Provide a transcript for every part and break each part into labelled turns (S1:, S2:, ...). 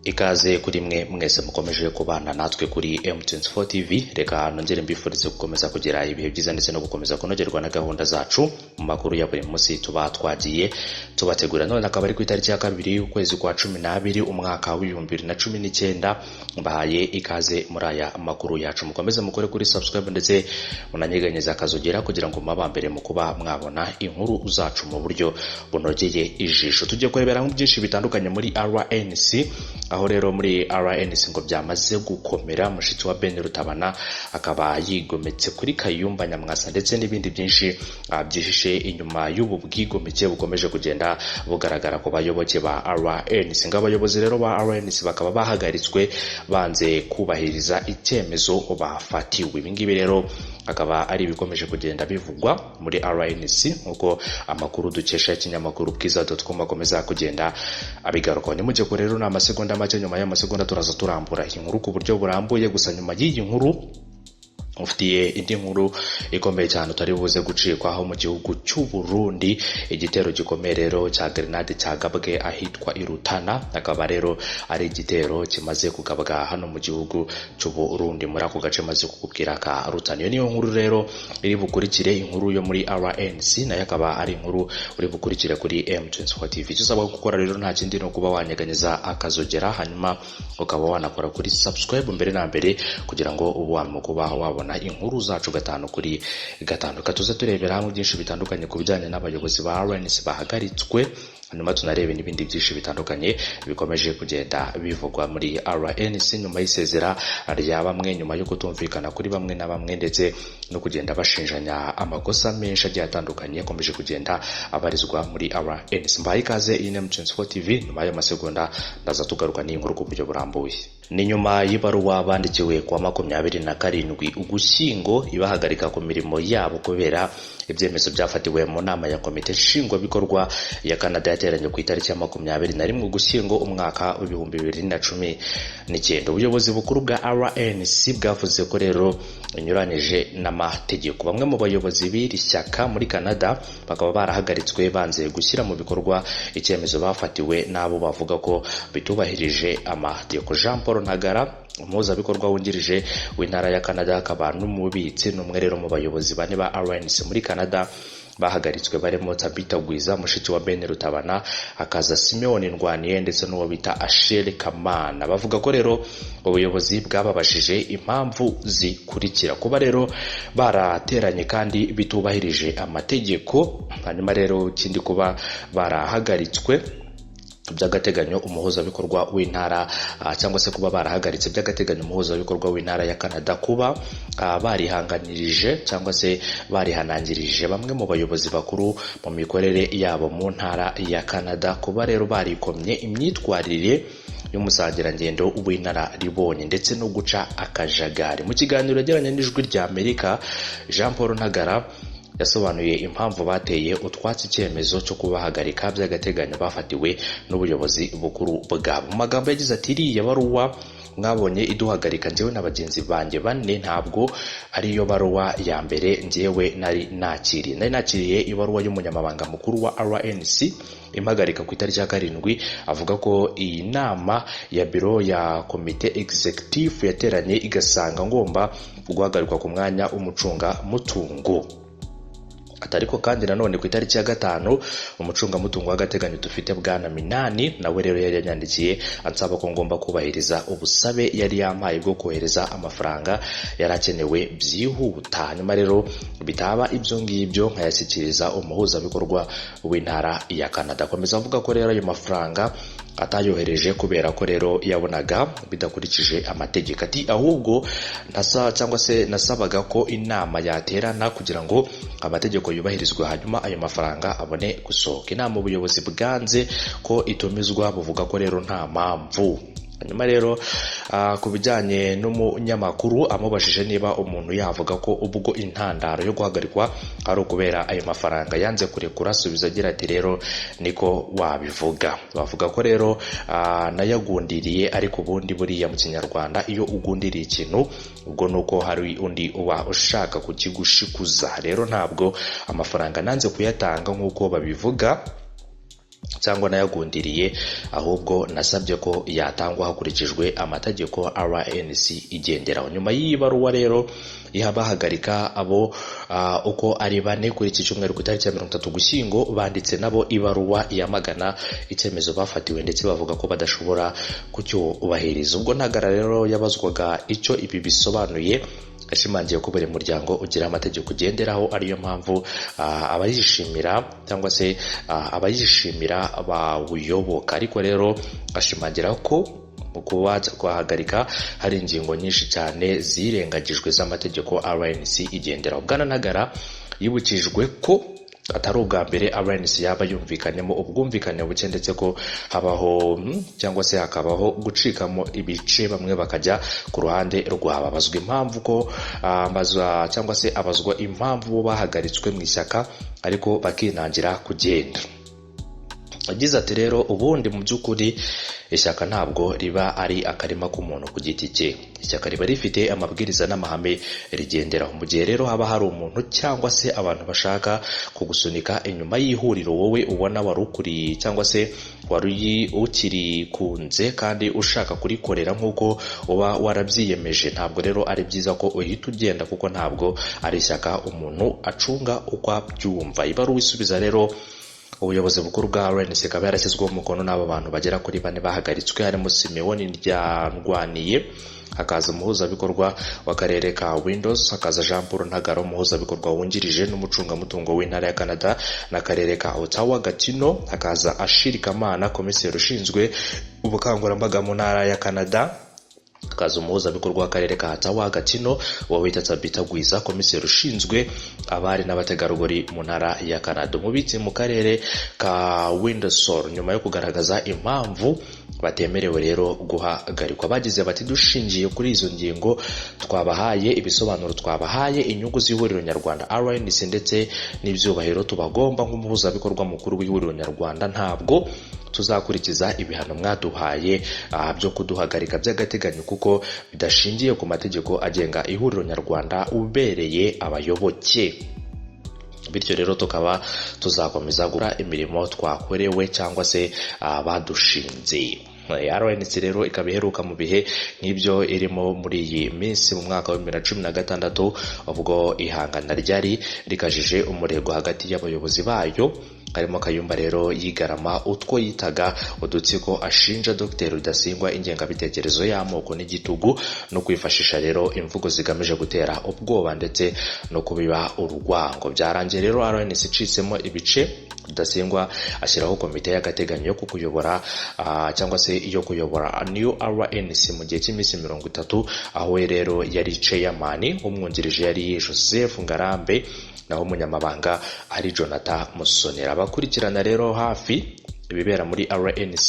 S1: Ikaze kuri mwe mwese mukomeje kubana natwe kuri M24 TV. Reka nongere mbifurize gukomeza kugira ibihe byiza ndetse no gukomeza kunogerwa na gahunda zacu mu makuru ya buri munsi tuba twagiye tubategura. None akaba ari ku itariki ya 2 ukwezi kwa 12 umwaka wa 2019. Mbahaye ikaze muri aya makuru yacu. Mukomeze mukore kuri subscribe ndetse munanyeganyeza akazogera kugira ngo mube mbere mu kuba mwabona inkuru zacu mu buryo bunogeye ijisho. Tujye kurebera byinshi bitandukanye muri RNC, aho rero muri RNC ngo byamaze gukomera, mushiki wa Ben Rutabana akaba yigometse kuri Kayumba Nyamwasa ndetse n'ibindi byinshi byihishe inyuma y'ubu bwigomeke bukomeje kugenda bugaragara ku bayoboke ba RNC. Ngo abayobozi rero ba RNC bakaba bahagaritswe banze kubahiriza icyemezo bafatiwe. Ibi ngibi rero akaba ari ibikomeje kugenda bivugwa muri RNC, nk'uko amakuru dukesha ikinyamakuru bwiza.com akomeza kugenda abigarukaho. Nimujye ko rero ni amasegonda make, nyuma y'amasegonda turaza turambura iyi nkuru ku buryo burambuye. Gusa nyuma y'iyi nkuru ufitiye indi nkuru ikomeye cyane utari buze gucikwaho. Mu gihugu cy'u Burundi, igitero gikomeye rero cya grenade cyagabwe ahitwa Irutana, akaba rero ari igitero kimaze kugabwa hano mu gihugu cy'u Burundi muri ako gace maze kukubwira ka Rutana. Iyo niyo nkuru rero iri bukurikire inkuru yo muri RNC, nayo akaba ari inkuru uri bukurikire kuri M24 TV. Icyo usabwa gukora rero nta kindi, ni ukuba wanyeganyeza akazogera, hanyuma ukaba wanakora kuri subscribe mbere na mbere kugira ngo ube kuba wabona inkuru zacu gatanu kuri gatanu. Reka tuze turebera hamwe byinshi bitandukanye ku bijyanye n'abayobozi ba RNC bahagaritswe, hanyuma tunarebe n'ibindi byinshi bitandukanye bikomeje kugenda bivugwa muri RNC nyuma y'isezera rya bamwe, nyuma yo kutumvikana kuri bamwe na bamwe, ndetse no kugenda bashinjanya amakosa menshi agiye atandukanye akomeje kugenda abarizwa muri RNC. Mbahaye ikaze, iyi ni M24 TV. Nyuma y'ayo masegonda ndaza tugaruka n'iyi nkuru ku buryo burambuye. Ni nyuma y'ibaruwa bandikiwe kuwa 27 Ugushyingo ibahagarika ku mirimo yabo kubera ibyemezo byafatiwe mu nama ya komite nshingwabikorwa ya Canada yateranye ku itariki ya 21 Ugushyingo umwaka wa 2019. Ubuyobozi bukuru bwa RNC bwavuze ko rero inyuranije n'amategeko. Bamwe mu bayobozi b'iri shyaka muri Canada bakaba barahagaritswe banze gushyira mu bikorwa icyemezo bafatiwe n'abo bavuga ko bitubahirije amategeko. Jean Paul Ntagara, umuhuzabikorwa wungirije w'intara ya Canada akaba n'umubitsi, n'umwe rero mu bayobozi bane ba RNC muri Canada bahagaritswe, barimo Tabita Gwiza, mushiki wa Ben Rutabana, hakaza Simeon Ndwaniye ndetse n'uwo bita Ashel Kamana. Bavuga ko rero ubuyobozi bwababajije impamvu zikurikira: kuba rero barateranye kandi bitubahirije amategeko, hanyuma rero ikindi kuba barahagaritswe by'agateganyo umuhuzabikorwa w'intara, cyangwa se kuba barahagaritse by'agateganyo umuhuzabikorwa w'intara ya Canada, kuba barihanganirije cyangwa se barihanangirije bamwe mu bayobozi bakuru mu mikorere yabo mu ntara ya Canada, kuba rero barikomye imyitwarire y'umusangirangendo w'inararibonye ndetse no guca akajagari. Mu kiganiro yagiranye n'Ijwi rya Amerika, Jean Paul Ntagara yasobanuye impamvu bateye utwatsi icyemezo cyo kubahagarika by'agateganyo bafatiwe n'ubuyobozi bukuru bwabo. Mu magambo yagize ati: "Iriya baruwa mwabonye iduhagarika njyewe na bagenzi banjye bane ntabwo ariyo baruwa ya mbere njyewe nari nakiriye. Nari nakiriye ibaruwa y'umunyamabanga mukuru wa RNC impagarika ku itariki ya 7, avuga ko iyi nama ya biro ya komite executive yateranye igasanga ngomba guhagarikwa ku mwanya w'umucungamutungo." Ariko kandi nanone ku itariki ya 5, umucungamutungo w'agateganyo dufite, bwana Minani, nawe rero yari yanyandikiye ansaba ko ngomba kubahiriza ubusabe yari yampaye bwo kohereza amafaranga yari akenewe byihuta, hanyuma rero bitaba ibyo ngibyo nkayashyikiriza umuhuzabikorwa w'intara ya Canada. Akomeza avuga ko rero ayo mafaranga atayohereje kubera ko rero yabonaga bidakurikije amategeko. Ati: "Ahubwo ntasa cyangwa se nasabaga ko inama yaterana kugira ngo amategeko yubahirizwe, hanyuma ayo mafaranga abone gusohoka. Inama ubuyobozi bwanze ko itumizwa, buvuga ko rero nta mpamvu." Hanyuma rero ku bijyanye n'umunyamakuru amubajije niba umuntu yavuga ko ubwo intandaro yo guhagarikwa ari ukubera ayo mafaranga yanze kurekura, asubiza agira ati: "Rero niko wabivuga, bavuga ko rero nayagundiriye, ariko ubundi buriya mu Kinyarwanda iyo ugundiriye ikintu ubwo ni uko hari undi uba ushaka kukigushikuza. Rero ntabwo amafaranga nanze kuyatanga nk'uko babivuga." cyangwa nayagundiriye, ahubwo nasabye ko yatangwa hakurikijwe amategeko RNC igenderaho. Nyuma y'iyi baruwa rero ihabahagarika abo uko ari bane, kuri iki cyumweru ku itariki ya 30 Ugushyingo banditse nabo ibaruwa yamagana icyemezo bafatiwe, ndetse bavuga ko badashobora kucyubahiriza. Ubwo Ntagara rero yabazwaga icyo ibi bisobanuye, yashimangiye ko buri muryango ugira amategeko ugenderaho, ariyo mpamvu abayishimira cyangwa se abayishimira bawuyoboka. Ariko rero ashimangira ko mu kuba twahagarika hari ingingo nyinshi cyane zirengagijwe z'amategeko RNC igenderaho. Bwana Ntagara yibukijwe ko atari ubwa mbere RNC yaba yumvikanyemo ubwumvikane buke, ndetse ko habaho cyangwa se hakabaho gucikamo ibice, bamwe bakajya ku ruhande rwabo. Abazwa impamvu ko cyangwa se abazwa impamvu bo bahagaritswe mu ishyaka ariko bakinangira kugenda. Yagize ati rero ubundi mu by'ukuri ishyaka ntabwo riba ari akarima k'umuntu ku giti cye. Ishyaka riba rifite amabwiriza n'amahame rigenderaho. Mu gihe rero haba hari umuntu cyangwa se abantu bashaka kugusunika inyuma y'ihuriro wowe ubona wari ukuriye cyangwa se wari ukirikunze kandi ushaka kurikorera nk'uko uba warabyiyemeje, ntabwo rero ari byiza ko uhita ugenda, kuko ntabwo ari ishyaka umuntu acunga uko abyumva. Ibaruwa isubiza rero ubuyobozi bukuru bwa RNC ikaba yarashyizweho umukono n'abo bantu bagera kuri bane bahagaritswe, harimo Simeon Ryandwaniye, hakaza umuhuzabikorwa w'akarere ka Windsor, hakaza Jean Paul Ntagara umuhuzabikorwa wungirije n'umucungamutungo w'intara ya Canada n'akarere ka Ottawa Gatineau, hakaza Ashiri Kamana komiseri ushinzwe ubukangurambaga mu ntara ya Canada, hakaza umuhuzabikorwa w'akarere ka Ottawa Gatineau uwo bita Tabita Gwiza komiseri ushinzwe abari n'abategarugori mu ntara ya Canada, umubitsi mu karere ka Windsor. Nyuma yo kugaragaza impamvu batemerewe rero guhagarikwa, bagize bati dushingiye kuri izo ngingo twabahaye, ibisobanuro twabahaye, inyungu z'ihuriro nyarwanda RNC ndetse n'ibyubahiro tubagomba nk'umuhuzabikorwa mukuru w'ihuriro nyarwanda, ntabwo tuzakurikiza ibihano mwaduhaye byo kuduhagarika by'agateganyo, kuko bidashingiye ku mategeko agenga ihuriro nyarwanda ubereye abayoboke. Bityo rero tukaba tuzakomeza gukora imirimo twakorewe cyangwa se badushinze. RNC rero ikaba iheruka mu bihe nk'ibyo irimo muri iyi minsi mu mwaka wa 2016, ubwo ihangana ryari rikajije umurego hagati y'abayobozi bayo, harimo Kayumba rero yigarama utwo yitaga udutsiko, ashinja Dr Rudasingwa ingengabitekerezo y'amoko n'igitugu, no kwifashisha rero imvugo zigamije gutera ubwoba ndetse no kubiba urwango. Byarangiye rero RNC icitsemo ibice, Rudasingwa ashyiraho komite y'agateganyo yo kuyobora cyangwa se yo kuyobora New RNC mu gihe cy'iminsi 30, aho we rero yari chairman, umwungirije yari Joseph Ngarambe, naho umunyamabanga ari Jonathan Musonera. Abakurikirana rero hafi ibibera muri RNC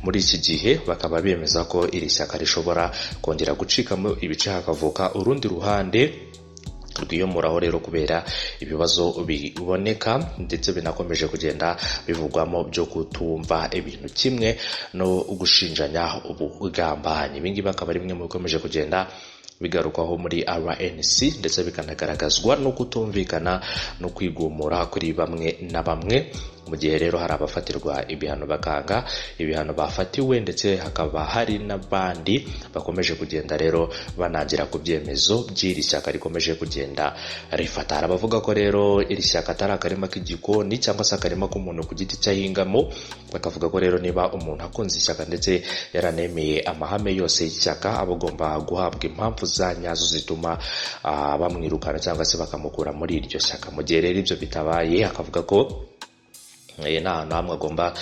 S1: muri iki gihe bakaba bemeza ko iri shyaka rishobora kongera gucikamo ibice, hakavuka urundi ruhande rwiyomuraho rero kubera ibibazo biboneka ndetse binakomeje kugenda bivugwamo byo kutumva ibintu kimwe no gushinjanya ubugambanyi. Ibi ngibi akaba ari bimwe mu bikomeje kugenda bigarukwaho muri RNC, ndetse bikanagaragazwa no kutumvikana no kwigumura kuri bamwe na bamwe, mu gihe rero hari abafatirwa ibihano bakanga ibihano bafatiwe, ndetse hakaba hari n'abandi bakomeje kugenda rero banangira ku byemezo by'iri shyaka rikomeje kugenda rifata. Hari abavuga ko rero iri shyaka atari akarima k'igikoni cyangwa se akarima k'umuntu ku giti cye ahingamo, bakavuga ko rero niba umuntu akunze ishyaka ndetse yaranemeye amahame yose y'ishyaka, aba agomba guhabwa impamvu za nyazo zituma bamwirukana cyangwa se bakamukura muri iryo shyaka. Mu gihe rero ibyo bitabaye, akavuga ko nta hantu hamwe agomba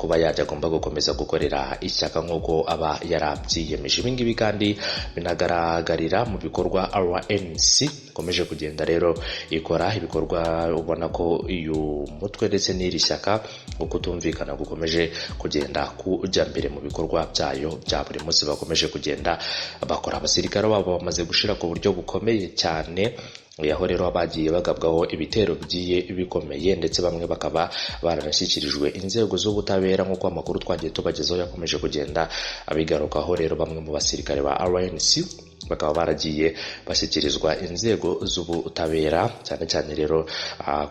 S1: kuba yajya, agomba gukomeza gukorera ishyaka nk'uko aba yarabyiyemeje. Ibi ngibi kandi binagaragarira mu bikorwa RNC ikomeje kugenda rero ikora, ibikorwa ubona ko uyu mutwe ndetse n'iri shyaka ukutumvikana gukomeje kugenda kujya mbere mu bikorwa byayo bya buri munsi bakomeje kugenda bakora. Abasirikare babo bamaze gushira ku buryo bukomeye cyane, aho rero bagiye bagabwaho ibitero bigiye bikomeye, ndetse bamwe bakaba baranashyikirijwe inzego z'ubutabera nk'uko amakuru twagiye tubagezaho yakomeje kugenda abigarukaho. Rero bamwe mu basirikare ba RNC Bakaba baragiye bashyikirizwa inzego z'ubutabera, cyane cyane rero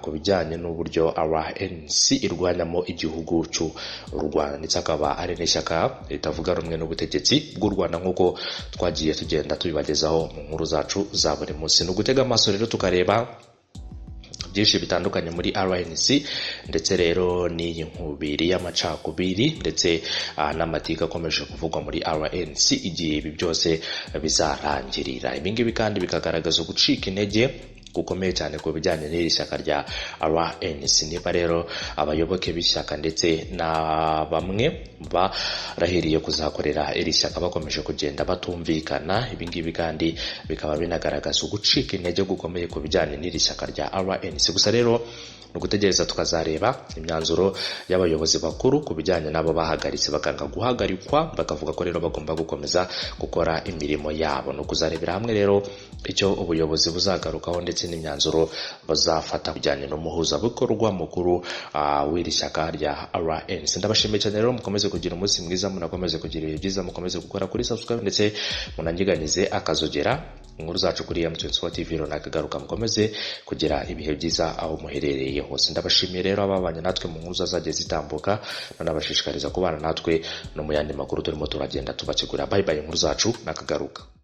S1: ku bijyanye n'uburyo RNC irwanyamo igihugu cy'u Rwanda, ndetse akaba ari n'ishyaka ritavuga rumwe n'ubutegetsi bw'u Rwanda, nk'uko twagiye tugenda tubibagezaho mu nkuru zacu za buri munsi. Ni ugutega amaso rero tukareba byinshi bitandukanye muri RNC, ndetse rero n'iyi nkubiri y'amacakubiri ndetse n'amatika akomeje kuvugwa muri RNC, igihe ibi byose bizarangirira. Ibi ngibi kandi bikagaragaza ugucika intege gukomeye cyane ku bijyanye n'iri shyaka rya RNC. Niba rero abayoboke b'ishyaka ndetse na bamwe barahiriye kuzakorera iri shyaka bakomeje kugenda batumvikana, ibi ngibi kandi bikaba binagaragaza ugucika intege gukomeye ku bijyanye n'iri shyaka rya RNC. Gusa rero ni ugutegereza tukazareba imyanzuro y'abayobozi bakuru ku bijyanye n'abo bahagaritse bakanga guhagarikwa, bakavuga ko rero bagomba gukomeza gukora imirimo yabo. Ni ukuzarebera hamwe rero icyo ubuyobozi buzagarukaho ndetse n'imyanzuro bazafata bijyanye n'umuhuzabikorwa mukuru w'iri shyaka rya RNC. Ndabashimiye cyane rero, mukomeze kugira umunsi mwiza, munakomeze kugira ibihe byiza, mukomeze gukora kuri subscribe ndetse munanyiganyize akazogera. Inkuru zacu kuri M24 TV runaka garuka. Mukomeze kugira ibihe byiza aho muherereye hose. Ndabashimiye rero ababanye natwe mu nkuru zagiye zitambuka, nanabashishikariza kubana natwe no mu yandi makuru turimo turagenda tubategura. Bye bye, inkuru zacu nakagaruka.